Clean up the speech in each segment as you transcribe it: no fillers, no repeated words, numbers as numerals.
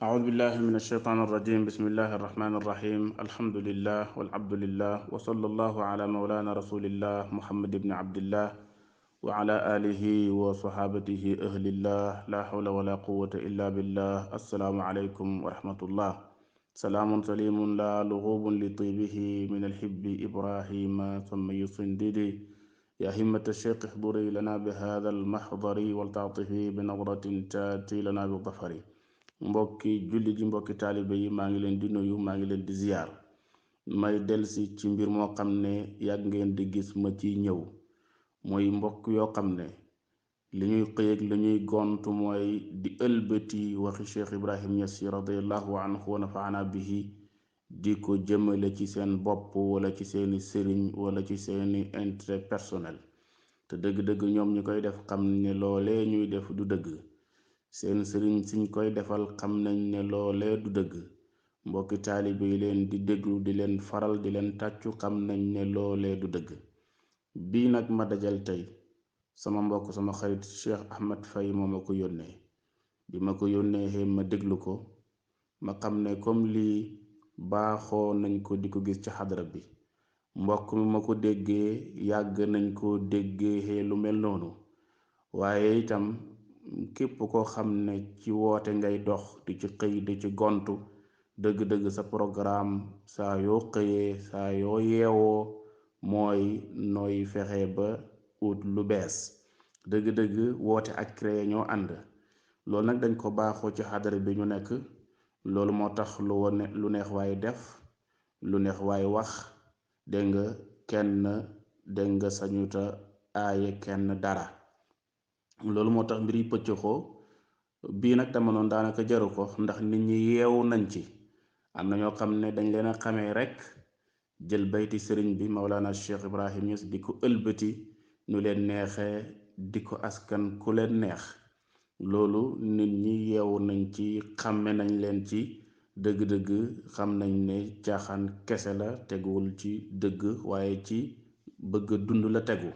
أعوذ بالله من الشيطان الرجيم. بسم الله الرحمن الرحيم. الحمد لله والعبد لله وصلى الله على مولانا رسول الله محمد بن عبد الله وعلى آله وصحابته أهل الله لا حول ولا قوة إلا بالله. السلام عليكم ورحمة الله. سلام سليم لا لغوب لطيبه من الحب إبراهيم ثم يصنددي يا همة الشيخ احضري لنا بهذا المحضر والتعطفي بنظرة تاتي لنا بالظفر. mbokki julli ji mbokki taalibe yi maa ngi leen di nuyu, maa ngi leen di ziyaar. may delsi ci mbir moo xam ne yàgg ngeen di gis ma ci ñëw, mooy mbokk yoo xam ne li ñuy xëy ak li ñuy gontu mooy di ëlbati waxi Cheikh Ibrahim Niass radiallahu anhu wa nafaana bihi di ko jëmale ci seen bopp wala ci seeni sëriñ wala ci seeni intérêt personnel, te dëgg-dëgg ñoom ñu koy def xam ne loolee ñuy def du dëgg. seen sëriñ siñ koy defal xam nañ ne loolee du dëgg. mbokki taalibe yi leen di déglu di leen faral di leen tàccu xam nañ ne loolee du dëgg. bii nag ma dajal tey sama mbokk sama xarit Cheikh Ahmed Faye moo ma ko yónnee. bi ma ko yónnee ma déglu ko, ma xam ne comme lii baaxoo nañ ko di ko gis ci xadara bi. mbokk mi ma ko déggee yàgg nañ ko déggee lu mel noonu, waaye itam képp koo xam ne ci woote ngay dox di ci xëy di ci gontu, dëgg-dëgg sa programme saa yoo xëyee saa yoo yeewoo mooy nooy fexe ba ut lu bees. dëgg-dëgg woote ak créer ñoo ànd. loolu nag dañ ko baaxoo ci xadara bi ñu nekk. loolu moo tax lu neex waaye def, lu neex waaye wax, dégg nga kenn dégg nga sañuta aaye kenn dara. loolu moo tax mbir yi pëccëxoo. bii nag dama noonu daanaka jaru ko, ndax nit ñi yeewu nañ ci. am na ñoo xam ne dañ leen a xamee rek jël bayti sëriñ bi Maulana Cheikh Ibrahim Niass di ko ëlbati nu leen neexee, di ko askan ku leen neex. loolu nit ñi yeewu nañ ci, xàmme nañ leen ci. dëgg-dëgg xam nañ ne caaxaan kese la, teguwul ci dëgg waaye ci bëgg dund la tegu.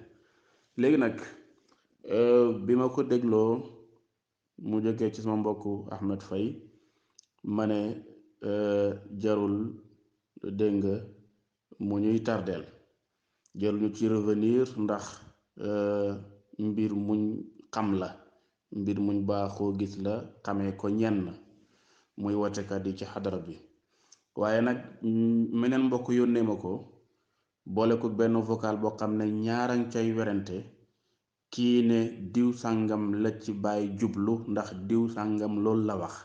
léegi nag bi ma ko dégloo mu jógee ci sama mbokku Ahmed Faye, ma ne jarul dégg nga mu ñuy tardeel, jarul ñu ci revenir, ndax mbir muñ xam la, mbir muñ baaxoo gis la, xamee ko ñenn muy wotekat yi ci xadara bi. waaye nag meneen mbokk yónnee ma ko, boole ko benn vocal boo xam ne ñaaraŋ cay werante. kii ne diw sàngam la ci bàyyi jublu ndax diw sàngam loolu la wax,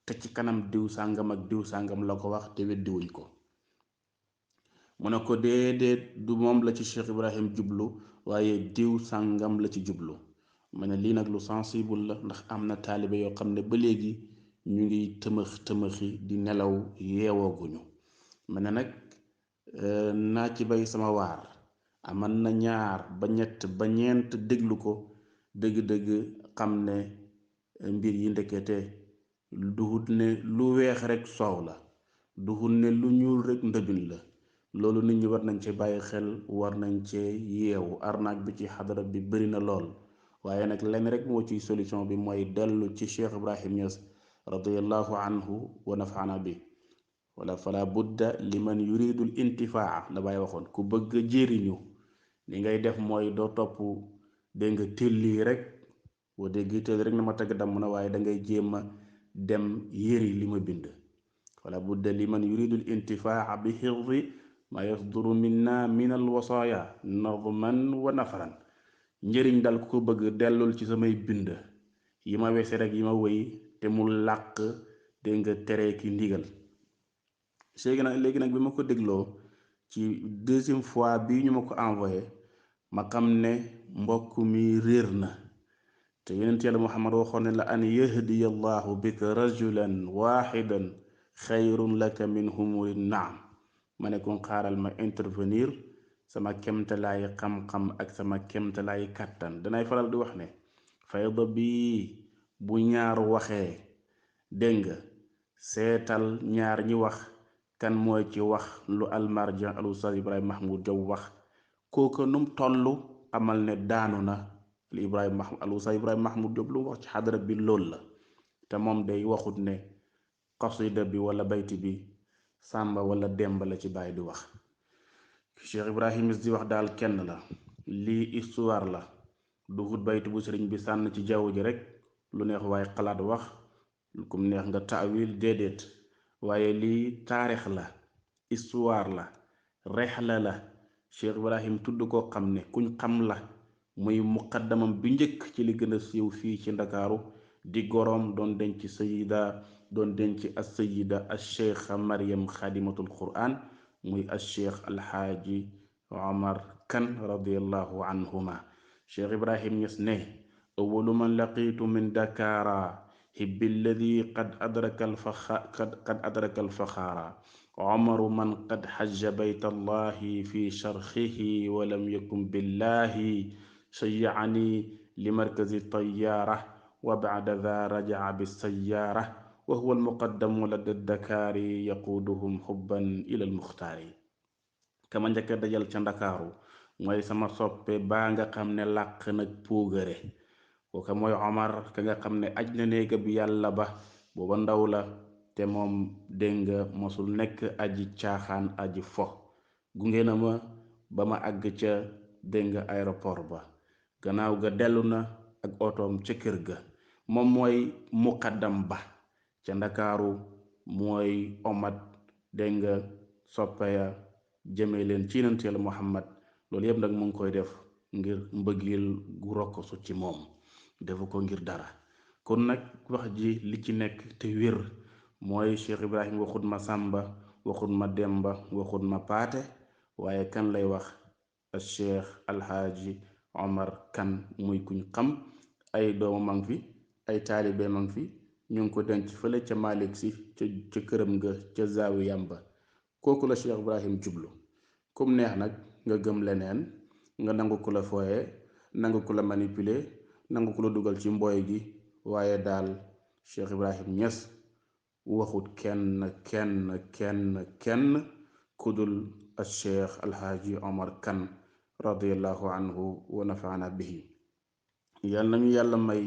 te ci kanam diw sàngam ak diw sàngam la ko wax te weddiwuñ ko. mu ne ko déedéet, du moom la ci Cheikh Ibrahim jublu waaye diw sàngam la ci jublu. ma ne lii nag lu sensible la, ndax am na taalibe yoo xam ne ba léegi ñu ngi tëmëxi di nelaw, yeewooguñu. ma ne nag naa ci bay sama waar. aman na ñaar ba ñett ba ñeent déglu ko, dëgg-dëgg xam ne mbir yi ndekete duhut ne lu weex rek soow la, duhut ne lu ñuul rek ndëbin la. loolu nit ñi war nañ ci bàyyi xel, war nañ cee yeewu. arnaque bi ci xadara bi bëri na lool, waaye nag lenn rek moo ciy solution bi mooy dellu ci Cheikh Ibrahim Niass radiallahu anhu wa nafaana bi. wala fala budda liman yuridul intifaa la bàyyi waxoon. ku bëgg jëriñu li ngay def mooy doo topp dégg nga tëlli rek, boo dégg tëlli rek na ma tagg damm na, waaye da ngay jéem a dem yëri li ma bind. wala budda liman yuridul intifaa bi xirdi ma yasduru minna min al wasaaya nadman wa nafaran. njëriñ dal ku ko bëgg dellul ci samay bind yi ma wese rek, yi ma wëy te mu làq dégg nga tere ki ndigal. léegi nag bi ma ko dégloo ci deuxième fois bii ñu ma ko envoyé, ma xam ne mbokk mi réer na. te yonent yàlla Muhammad waxoon ne la an yahdiya allahu bika rajulan waxidan xayrun laka min humuri naam. ma ne ko xaaral ma intervenir sama kemtalaay xam-xam ak sama kemtalaay kàttan. danay faral di wax ne fayda bi bu ñaar waxee, dégg nga seetal ñaar ñi wax kan mooy ci wax lu almarjan al ustaz Ibrahima Mahmoud Diop wax. kooka num tollu amal ne daanu na. al ustaz Ibrahima Mahmoud Diop lu mu wax ci xadara bi loolu la, te moom day waxut ne qasida bi wala bayti bi Sàmba wala Demba la ci bàyyi di wax. Cheikh Ibrahim Niass di wax daal kenn la, lii histoire la, du wut baytu bu sëriñ bi sànn ci jaww ji rek lu neex waaye xalaat wax kum neex nga taawil déedéet, waaye lii taarix la, histoire la, rexla la. Cheikh Ibrahim tudd koo xam ne kuñ xam la, muy muqaddamam bi njëkk ci li gën a siiw fii ci ndakaaru, di goroom doon denc sayida doon denc as sayida al cheikha Mariam xadimatul quran, muy al cheikh alxaaji Omar Kan radiallahu anhuma. Cheikh Ibrahim Niass ne awalu man laqiitu min dakaara hibbi alladi qad adraka alfaxaara Omaru man qad xajja bayt allahi fi charxihi walam yakun billahi shayyaani li markazi tayaara wa bacda daa rajaca bisayaara wa huwa almuqaddamu lada dakaari yaquuduhum xubban ila almuxtaari. kama njëkk a dajal ca ndakaaru mooy sama soppe baa nga xam ne làq nag puugare, kooka mooy Omar ka nga xam ne aj na néega bi yàlla ba booba ndaw la, te moom dégg nga mosul nekk aji caaxaan aji fo. gunge na ma ba ma àgg ca dégg nga aéroport ba, gannaaw ga dellu na ak otoom ca kër ga. moom mooy muqaddam ba ca ndakaaru, mooy omat dégg nga soppeya jëmee leen ci yonent Yàlla Muhammad. loolu yëpp nag mu ngi koy def ngir mbëggeel gu rokkosu ci moom, defu ko ngir dara. kon nag wax ji li ci nekk te wér mooy Cheikh Ibrahim waxut ma Sàmba, waxut ma Demba, waxut ma Paate, waaye kan lay wax? al cheikh alxaaji Omar Kan, muy kuñ xam. ay doomam a ngi fi, ay taalibe ma ngi fi, ñu ngi ko denc fële ca Malik Si ca këram nga ca zaawiyam ba. kooku la Cheikh Ibrahim jublu. kum neex nag nga gëm leneen, nga nangu ku la fooye, nangu ku la manipuler, nangu ku la dugal ci mbooy gi, waaye daal Cheikh Ibrahim Niass waxut kenn kudul al cheikh alxaaji Omar Kan radiallahu anhu wa nafaana bihi. yal nañu yàlla may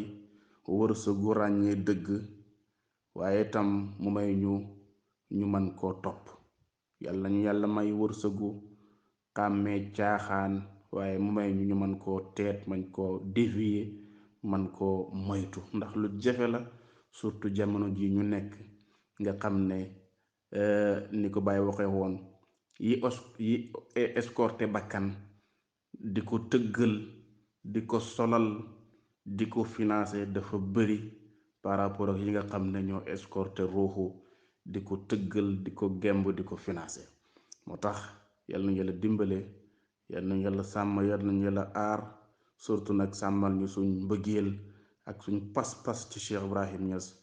wërsëgu ràññee dëgg, waaye tam mu may ñu man koo topp. yàlla nañu yàlla may wërsëgu xàmmee caaxaan, waaye mu may ñu mën koo teet, mañ koo dévier, man koo moytu, ndax lu jafe la, surtout jamono ji ñu nekk nga xam ne ni ko Baye waxee woon, yi escorté bakkan di ko tëggal, di ko solal, di ko financé dafa bëri par rapport ak yi nga xam ne ñoo escorté ruuxu di ko tëggal, di ko gemb, di ko financé. moo tax yal nañu yàlla dimbale, yal nañu yàlla sàmm, yal nañu yàlla aar, surtout nag sàmmal ñu suñ mbëggeel ak suñ pas-pas ci Cheikh Ibrahim Niass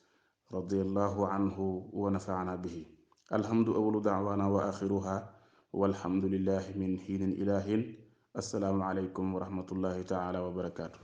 radiallahu anhu wa nafaana bihi. alhamdu awalu daawaana wa axiruha walhamdulillahi min xiinin ilahin. assalaamu aleykum wa rahmatullahi taala wa barakaatu.